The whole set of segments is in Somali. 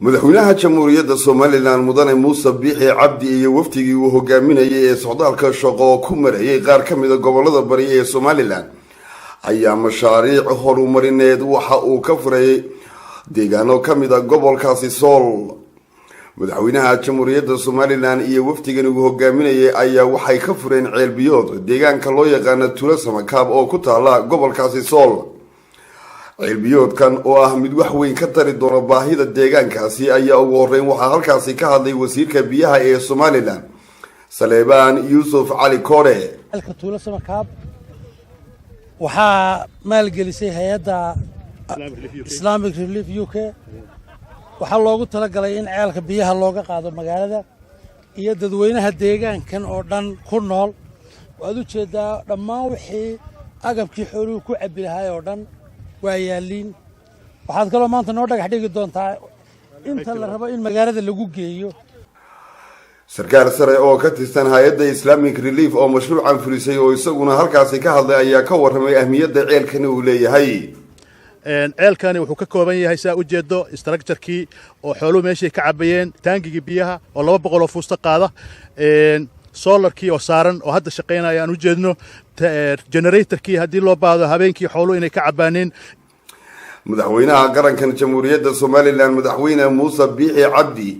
Madaxweynaha Jamhuuriyadda Somaliland, Mudane Muuse Biixi Cabdi, iyo wafdigii uu hogaaminayay ee socdaalka shaqo ku marayay qaar ka mida gobolada bari ee Somaliland ayaa mashaariic horumarineed waxa uu ka furay deegaano ka mid a gobolkaasi Sool. Madaxweynaha Jamhuuriyadda Somaliland iyo wafdigan uu hogaaminayay ayaa waxay ka fureen ceelbiyood deegaanka loo yaqaano Tuulo Samakaab oo ku taala gobolkaasi Sool. Ceelbiyoodkan oo ah mid wax weyn ka tari doona baahida deegaankaasi ayaa ugu horeyn waxaa halkaasi ka hadlay wasiirka biyaha ee Somaliland, Saleebaan Yuusuf Cali Kore. Ceelka Tuulo Samakaab waxaa maalgelisay hay-adda Islamic Relief UK. Waxaa loogu talagalay in ceelka biyaha looga qaado magaalada iyo dadweynaha deegaankan oo dhan ku nool. Waad u jeeddaa, dhammaan wixii agabkii xooluhu ku cabbi lahaay oo dhan waa yaalliin. Waxaad kaloo maanta noo dhagax dhigi doontaa inta la rabo in magaalada lagu geeyo. Sarkaal sare oo ka tirsan hay-adda Islamic Relief oo mashruucan fulisay oo isaguna halkaasi ka hadlay ayaa ka warramay ahmiyadda ceelkani uu leeyahay. Ceelkani wuxuu ka kooban yahay, saa u jeedo, structurekii oo xooluhu meeshay ka cabayeen, taangigii biyaha oo 200 oo fuusto qaada, solarkii oo saaran oo hadda shaqaynaya aan u jeedno, generatorkii haddii loo baahdo habeenkii xooluhu inay ka cabaaneen. Madaxweynaha qarankan Jamhuuriyadda Somaliland, Madaxweyne Muuse Biixi Cabdi,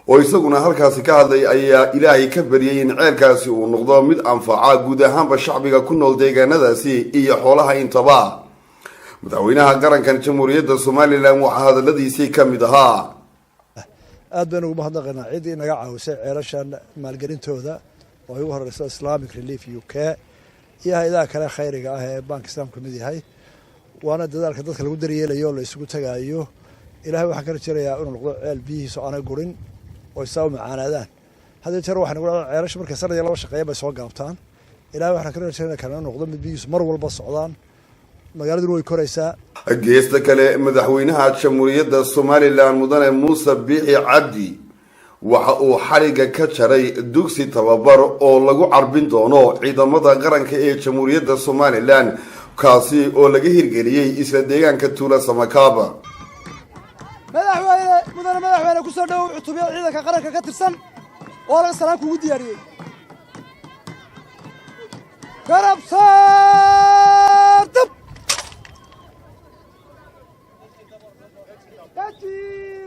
oo isaguna halkaasi ka hadlay ayaa Ilaahay ka baryay in ceelkaasi uu noqdo mid anfaca guud ahaanba shacbiga ku nool deegaanadaasi iyo xoolaha intaba. Madaxweynaha qarankan Jamhuuriyadda Somaliland waxaa hadaladiisii ka mid ahaa: Aad baynu ugu mahadnaqaynaa ciddii inaga caawisay ceelashan maalgelintooda, oo ay ugu horeyso Islamic Relief UK iyo hay-adaha kale khayriga ah ee Bank Islaam ka mid yahay. Waana dadaalka dadka lagu daryeelayo oo la isugu tagaayo. Ilahay waxaan ka rajaynayaa inuu noqdo ceel biyihiisu aanay gurin oo isaa u macaanaadaan. Hadda jeer waxay nagu dhacdaa ceelasha markay sanad iyo laba shaqeeya bay soo gaabtaan. Ilahay waxaan ka rajaynaya kana noqdo mid biyihiisu mar walba socdaan. Magaaladuna way koraysaa. Geesta kale, madaxweynaha Jamhuuriyadda Somaliland, Mudane Muuse Biixi Cabdi, waxa uu xadhigga ka jaray dugsi tababar oo lagu carbin doono ciidamada qaranka ee Jamhuuriyadda Somaliland, kaasi oo laga hirgeliyey isla deegaanka Tuula Samakaaba. Madaxweyne, mudane madaxweyne, ku soo dhowow cutubyo ciidanka qaranka ka tirsan oo laga salaan kugu diyaariyey. Garab saar, dab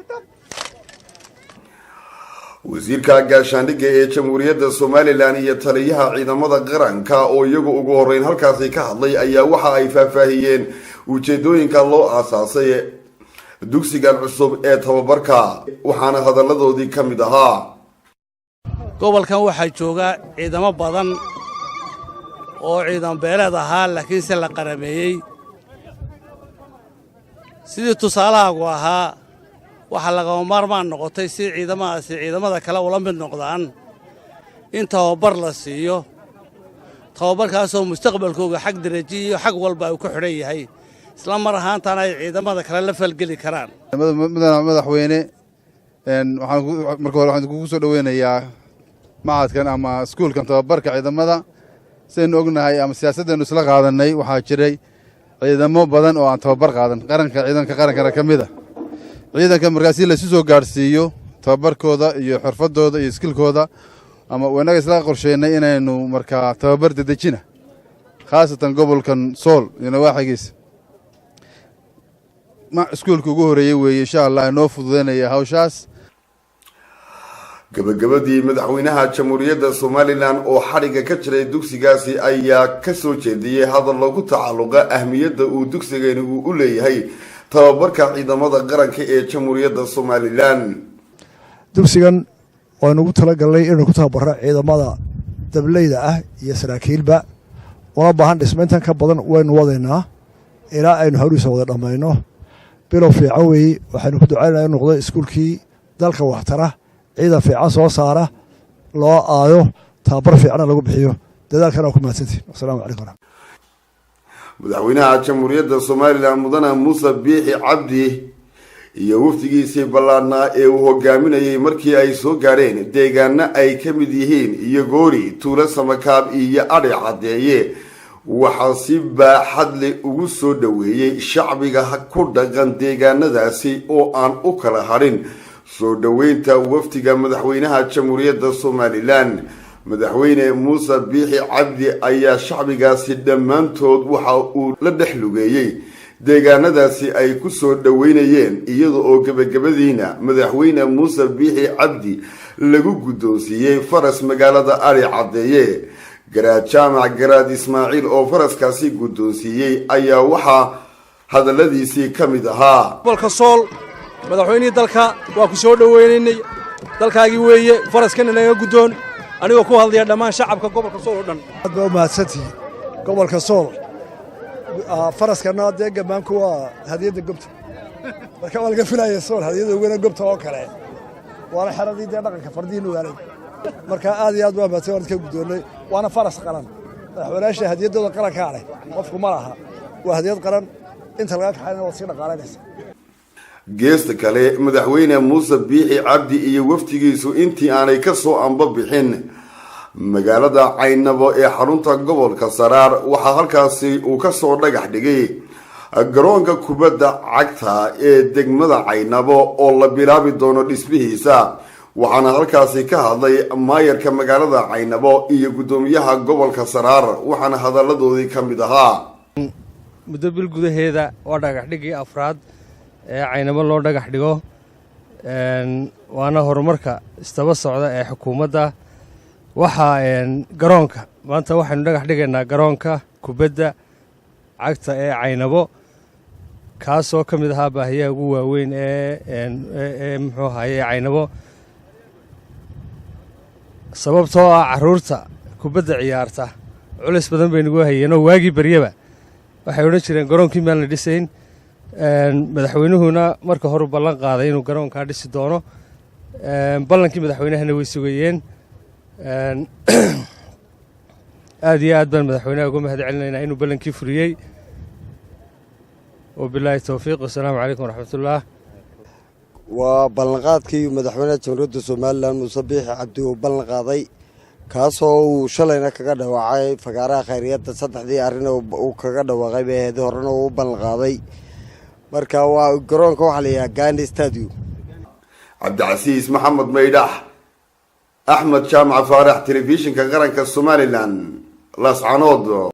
dab. Wasiirka gaashaandhigga ee Jamhuuriyadda Somaliland iyo taliyaha ciidamada qaranka oo iyagu ugu horeyn halkaasi ka hadlay ayaa waxa ay faahfaahiyeen ujeedooyinka loo aasaasay dugsigan cusub ee tababarka, waxaana hadalladoodii ka mid ahaa: Gobolkan waxaa jooga ciidamo badan oo ciidan beeleed ahaa, laakiinse la qarameeyey. Sidii tusaalahaagu ahaa, waxaa lagama maarmaan noqotay si ciidamadaasi ciidamada kale ula mid noqdaan in tababar la siiyo, tababarkaasoo mustaqbalkooga xag derajo iyo xag walba uu ku xidhan yahay, isla mar ahaantaana ay ciidamada kale la falgeli karaan. Mudane madaxweyne, waxaan marka hore waxaan kugu soo dhoweynayaa machadkan ama iskuulkan tababarka ciidamada. Sidaynu ognahay ama siyaasaddeenu isla qaadanay, waxaa jiray ciidamo badan oo aan tababar qaadan qaranka, ciidanka qarankana ka mid a. Ciidanka markaasi laysu soo gaadhsiiyo tababarkooda iyo xirfadooda iyo skillkooda, ama inaga isla qorsheynay inaynu markaa tababar dedejina, khaasatan gobolkan Sool iyo nawaaxigiisa. Iskuulka ugu horreeyey weeye, insha Allah, inoo fududeynaya hawshaas. Gabagabadii, madaxweynaha Jamhuuriyadda Somaliland oo xadhigga ka jiray dugsigaasi ayaa kasoo jeediyey hadal lagu tacalluqa ahmiyadda uu dugsigani uu u leeyahay tababarka ciidamada qaranka ee Jamhuuriyadda Somaliland. Dugsigan waynu ugu talagalnay inaynu ku tababaro ciidamada dableyda ah iyo saraakiilba. Una baahan dhismayntan ka badan waynu wadaynaa ilaa aynu hawlihiisa wada dhammayno. Bilow fiican weeye. Waxaynu ku ducaynaya inu noqdo iskuulkii dalka waxtara, ciidan fiican soo saara, loo aayo, tababar fiicana lagu bixiyo. Dadaalkana waa ku mahadsantihin. Wasalaamu calaykum waraxmat. Madaxweynaha Jamhuuriyadda Somaliland, Mudane Muuse Biixi Cabdi, iyo wafdigiisii ballaadhnaa ee uu hogaaminayay markii ay soo gaadheen deegaano ay ka mid yihiin iyo Goori, Tuulo Samakaab iyo Adhi Caddeeye, waxaa si baaxad leh ugu soo dhoweeyey shacbiga ku dhaqan deegaanadaasi oo aan u kala hadhin. Soo dhoweynta wafdiga madaxweynaha Jamhuuriyadda Somaliland, Madaxweyne Muuse Biixi Cabdi ayaa shacbigaasi dhammaantood waxa uu la dhex lugeeyey deegaanadaasi ay ku soo dhoweynayeen, iyada oo gebagabadiina Madaxweyne Muuse Biixi Cabdi lagu guddoonsiiyey faras magaalada Ari Caddeeye. Garaad Jaamac Garaad Ismaaciil oo faraskaasi guddoonsiiyey ayaa waxaa hadalladiisii ka mid ahaa: Gobolka Sool, madaxweynihii dalka, waa ku soo dhoweynaynay. Dalkaagii weeye. Faraskana naga guddoon, anigoo ku hadlaya dhammaan shacabka gobolka Sool oo dhan. Aad baa u mahadsantihiin gobolka Sool. Faraskana dee gammaanku waa hadiyadda gobta, marka waa laga filaya Sool hadiyadda ugana gobta oo kale, waana xeradii dee dhaqanka fardihii nugaalay. Marka aad iyo aad waa mahadsan, waan ka guddoonnay. Waana faras qaran. Madaxweynayaasha hadiyaddooda qarankaa leh, qofku ma laha, waa hadiyad qaran. Inta laga kaxaynana waad sii dhaqaalaynaysa. Geesta kale, Madaxweyne Muuse Biixi Cabdi iyo wafdigiisu intii aanay ka soo anba bixin magaalada Caynabo ee xarunta gobolka Saraar, waxaa halkaasi uu kasoo dhagax dhigay garoonka kubadda cagta ee degmada Caynabo oo la bilaabi doono dhismihiisa. Waxaana halkaasi ka hadlay maayarka magaalada Caynabo iyo guddoomiyaha gobolka Saraar, waxaana hadalladoodii ka mid ahaa: Muddo bil gudaheeda waa dhagax dhigii afraad ee Caynabo loo dhagax dhigo, waana horumarka istaba socda ee xukuumadda. Waxaa garoonka maanta waxaynu dhagax dhigaynaa garoonka kubadda cagta ee Caynabo, kaasoo ka mid ahaa baahiyaha ugu waaweyn ee muxuu ahaye ee Caynabo, sababtoo ah carruurta kubadda ciyaarta culays badan bay nagu hayeenoo waagii baryaba waxay odhan jireen garoonkii maan la dhisayn. Madaxweynuhuna marka horu ballan qaaday inuu garoonkaa dhisi doono. Ballankii madaxweynahana way sugayeen. Aad iyo aad baan madaxweynaha uga mahad celinaynaa inuu ballankii fuliyey. Wabilaahi towfiiq, wasalaamu calaykum waraxmatullah. Waa ballanqaadkii madaxweynaha Jamhuuriyadda Somaliland Muuse Biixi Cabdi uu ballan qaaday, kaasoo uu shalayna kaga dhawaaqay fagaaraha khayriyadda. Saddexdii arrin uu kaga dhawaaqay bay ahayd, horena uu u ballan qaaday. Marka waa garoonka waxaa la yidhaha Gandi Stadium. Cabdicasiis Maxamed Maydhax, Axmed Jaamac Faarax, Telefishinka Qaranka Somaliland, Laascanood.